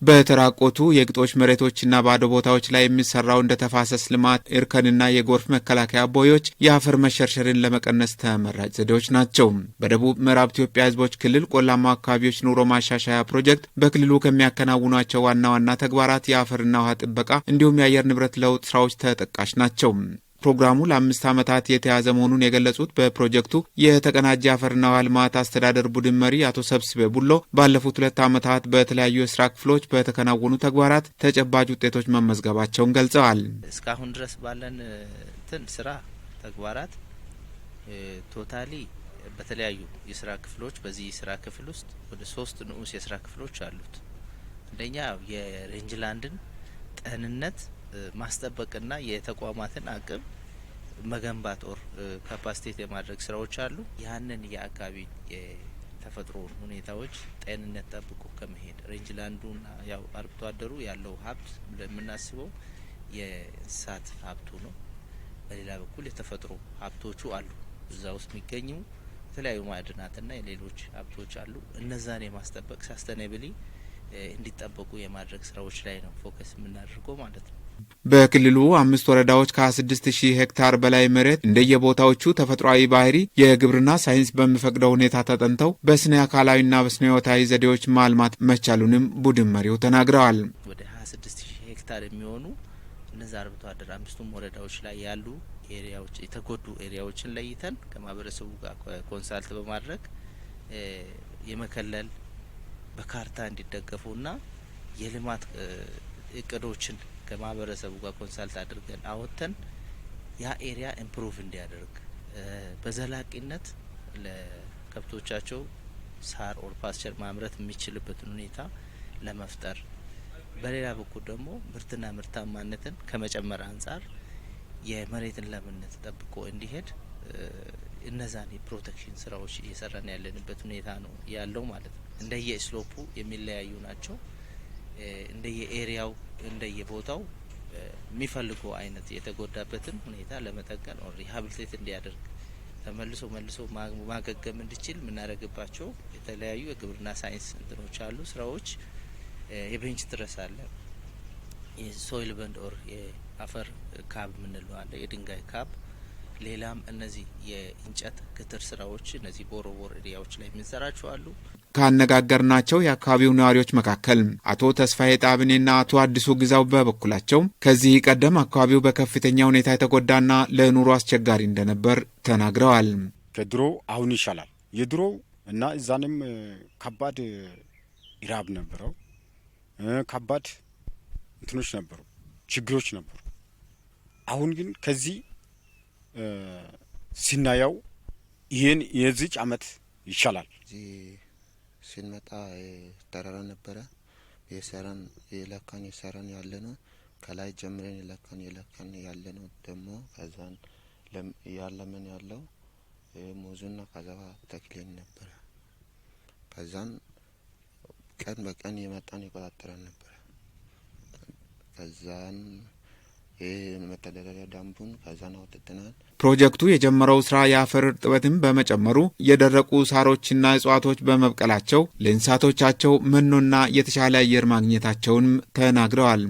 በተራቆቱ የግጦሽ መሬቶችና ባዶ ቦታዎች ላይ የሚሰራው እንደ ተፋሰስ ልማት፣ እርከንና የጎርፍ መከላከያ ቦዮች የአፈር መሸርሸርን ለመቀነስ ተመራጭ ዘዴዎች ናቸው። በደቡብ ምዕራብ ኢትዮጵያ ሕዝቦች ክልል ቆላማ አካባቢዎች ኑሮ ማሻሻያ ፕሮጀክት በክልሉ ከሚያከናውኗቸው ዋና ዋና ተግባራት የአፈርና ውሃ ጥበቃ እንዲሁም የአየር ንብረት ለውጥ ስራዎች ተጠቃሽ ናቸው። ፕሮግራሙ ለ5 ዓመታት የተያዘ መሆኑን የገለጹት በፕሮጀክቱ የተቀናጀ አፈርና ውሃ ልማት አስተዳደር ቡድን መሪ አቶ ሰብስቤ ቡሎ ባለፉት 2 ዓመታት በተለያዩ የስራ ክፍሎች በተከናወኑ ተግባራት ተጨባጭ ውጤቶች መመዝገባቸውን ገልጸዋል። እስካሁን ድረስ ባለን እንትን ስራ ተግባራት totally በተለያዩ የስራ ክፍሎች፣ በዚህ የስራ ክፍል ውስጥ ወደ ሶስት ንዑስ የስራ ክፍሎች አሉት። አንደኛ የ rangeland ን ጤንነት ማስጠበቅና የተቋማትን አቅም መገንባት or capacitate የማድረግ ስራዎች አሉ። ያንን የአካባቢ የተፈጥሮ ሁኔታዎች ጤንነት ጠብቆ ከመሄድ rangeland ኡና ያው አርብቶ አደሩ ያለው ሀብት የምናስበው የእንስሳት ሀብቱ ነው። በሌላ በኩል የተፈጥሮ ሀብቶቹ አሉ። እዛ ውስጥ የሚገኙ የተለያዩ ማዕድናትና የሌሎች ሀብቶች አሉ። እነዛን የማስጠበቅ sustainably እንዲጠበቁ የማድረግ ስራዎች ላይ ነው focus የምናደርገው ማለት ነው። በክልሉ አምስት ወረዳዎች ከ26 ሺህ ሄክታር በላይ መሬት እንደየቦታዎቹ ተፈጥሯዊ ባህሪ የግብርና ሳይንስ በሚፈቅደው ሁኔታ ተጠንተው በስነ አካላዊና በስነ ሕይወታዊ ዘዴዎች ማልማት መቻሉንም ቡድን መሪው ተናግረዋል። ወደ 26 ሺህ ሄክታር የሚሆኑ እነዛ አርብቶ አደር አምስቱም ወረዳዎች ላይ ያሉ area ዎች፣ የተጎዱ area ዎችን ለይተን ከማህበረሰቡ ጋር consult በማድረግ የመከለል፣ በካርታ እንዲደገፉና የልማት እቅዶችን ከማህበረሰቡ ጋር consult አድርገን አወጥተን ያ area improve እንዲያደርግ፣ በዘላቂነት ለከብቶቻቸው ሳር or pasture ማምረት የሚችልበትን ሁኔታ ለመፍጠር፣ በሌላ በኩል ደግሞ ምርትና ምርታማነትን ከመጨመር አንጻር የመሬትን ለምነት ጠብቆ እንዲሄድ እነዛን የ protection ስራዎች እየሰራን ያለንበት ሁኔታ ነው ያለው ማለት ነው። እንደየ slope ኡ የሚለያዩ ናቸው። እንደየ area ው፣ እንደየቦታው የሚፈልገው አይነት የተጎዳበትን ሁኔታ ለመጠገን or rehabilitate እንዲያደርግ፣ ተመልሶ መልሶ ማገገም እንዲችል የምናደርግባቸው የተለያዩ የግብርና ሳይንስ እንትኖች አሉ፣ ስራዎች። የ bench terrace አለ፣ የ soil bund or የአፈር ካብ የምንለው አለ፣ የድንጋይ ካብ፣ ሌላም እነዚህ የእንጨት ግትር ስራዎች እነዚህ ቦሮቦር area ዎች ላይ የምንሰራቸው አሉ። ካነጋገርናቸው የአካባቢው ነዋሪዎች መካከል አቶ ተስፋዬ ጣብኔና አቶ አዲሱ ግዛው በበኩላቸው ከዚህ ቀደም አካባቢው በከፍተኛ ሁኔታ የተጎዳና ለኑሮ አስቸጋሪ እንደነበር ተናግረዋል። ከድሮ አሁን ይሻላል። የድሮ እና እዛንም ከባድ ኢራብ ነበረው፣ ከባድ እንትኖች ነበሩ፣ ችግሮች ነበሩ። አሁን ግን ከዚህ ስናየው ይህን የዚች አመት ይሻላል። እዚህ ስንመጣ ተራራ ነበረ። የሰራን የለካን የሰራን ያለ ነው። ከላይ ጀምረን የለካን የለካን ያለ ነው። ደግሞ ከዛን ያለምን ያለው ሙዙና ከዛ ተክሌን ነበረ። ከዛን ቀን በቀን የመጣን ይቆጣጠረን ነበረ። ከዛን ይህ መተዳደሪያ ደንቡን ከዛን አውጥተናል። ፕሮጀክቱ የጀመረው ስራ የአፈር እርጥበትን በመጨመሩ የደረቁ ሳሮችና እጽዋቶች በመብቀላቸው ለእንስሳቶቻቸው መኖና የተሻለ አየር ማግኘታቸውንም ተናግረዋል።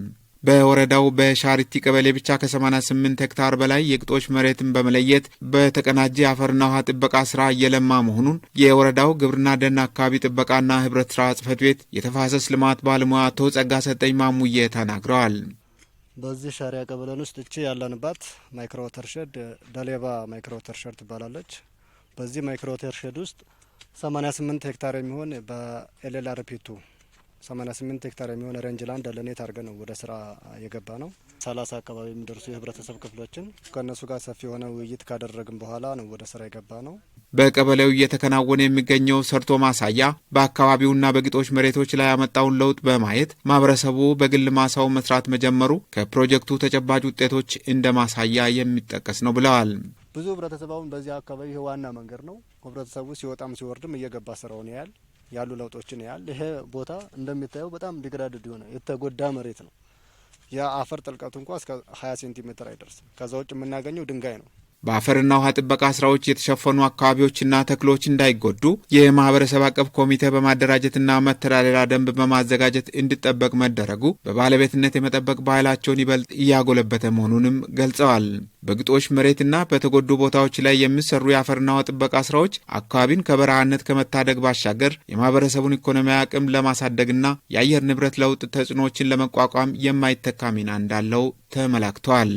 በወረዳው በሻሪቲ ቀበሌ ብቻ ከ88 ሄክታር በላይ የግጦሽ መሬትን በመለየት በተቀናጀ የአፈርና ውሃ ጥበቃ ስራ እየለማ መሆኑን የወረዳው ግብርና ደን አካባቢ ጥበቃና ህብረት ስራ ጽሕፈት ቤት የተፋሰስ ልማት ባለሙያ አቶ ጸጋ ሰጠኝ ማሙዬ ተናግረዋል። በዚህ ሻሪያ ቀበሌን ውስጥ እቺ ያለንባት micro watershed ደሌባ micro watershed ትባላለች። በዚህ micro watershed ውስጥ 88 ሄክታር የሚሆን በ LLRP 2 88 ሄክታር የሚሆን rangeland delineate አድርገን ነው ወደ ስራ የገባ ነው። 30 አካባቢ የሚደርሱ የህብረተሰብ ክፍሎችን ከእነሱ ጋር ሰፊ የሆነ ውይይት ካደረግን በኋላ ነው ወደ ስራ የገባ ነው። በቀበሌው እየተከናወነ የሚገኘው ሰርቶ ማሳያ በአካባቢውና በግጦሽ መሬቶች ላይ ያመጣውን ለውጥ በማየት ማህበረሰቡ በግል ማሳው መስራት መጀመሩ ከፕሮጀክቱ ተጨባጭ ውጤቶች እንደ ማሳያ የሚጠቀስ ነው ብለዋል። ብዙ ህብረተሰብ አሁን በዚህ አካባቢ ይሄ ዋና መንገድ ነው። ህብረተሰቡ ሲወጣም ሲወርድም እየገባ ስራውን ያያል፣ ያሉ ለውጦችን ያያል። ይሄ ቦታ እንደሚታየው በጣም degraded የሆነ የተጎዳ መሬት ነው። የአፈር ጥልቀቱ እንኳ እስከ 20 ሴንቲሜትር አይደርስም። ከዛ ውጭ የምናገኘው ድንጋይ ነው። በአፈርና ውሃ ጥበቃ ስራዎች የተሸፈኑ አካባቢዎችና ተክሎች እንዳይጎዱ የማህበረሰብ አቀፍ ኮሚቴ በማደራጀትና መተዳደሪያ ደንብ በማዘጋጀት እንዲጠበቅ መደረጉ በባለቤትነት የመጠበቅ ባህላቸውን ይበልጥ እያጎለበተ መሆኑንም ገልጸዋል። በግጦሽ መሬትና በተጎዱ ቦታዎች ላይ የሚሰሩ የአፈርና ውሃ ጥበቃ ስራዎች አካባቢን ከበረሃነት ከመታደግ ባሻገር የማህበረሰቡን ኢኮኖሚያዊ አቅም ለማሳደግና የአየር ንብረት ለውጥ ተጽዕኖዎችን ለመቋቋም የማይተካ ሚና እንዳለው ተመላክቷል።